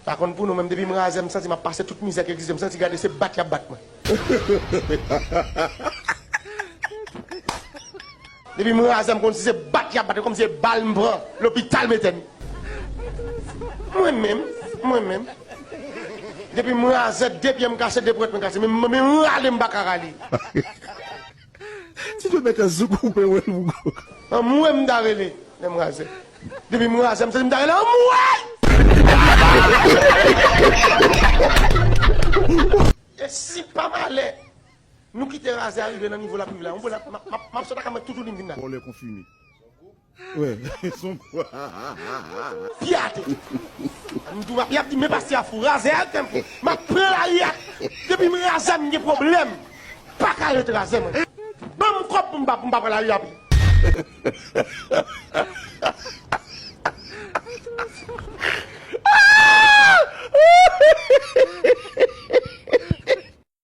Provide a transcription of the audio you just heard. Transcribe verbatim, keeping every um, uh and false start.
Pa konn pou nou, men depi m razè, m santi m ap pase tout mizè ki egziste. M santi gade se bat y ap bat mwen. Depi m razè, m konn si se bat y ap bat, kòm se bal m pran, lopital mete m. Mwen menm, mwen menm. Depi m razè, de pye m kase, de pwent mwen kase. Men, men, men rale m pa ka rale. Ti dwe mete zouk ou pe wè l bougo. Anmwe m ta rele, lè m razè. Depi m razè, m santi m ta rele, anmwe! E si pa malè, nou kite razè a rive nan nivo l ap rive la. Yon bon, m ap, m ap, m ap sot ak mwen toutouni m vin la. Vòlè konfime. Wè, son. Pye atè. M tou, y ap di, men pastè a fou, razè a fè m fou. M ap pran lari a. Depi m razè, m gen pwoblèm. Pa ka ret razè, mwen. Ban m kòb pou m pa, pou m pa pran lari a pye.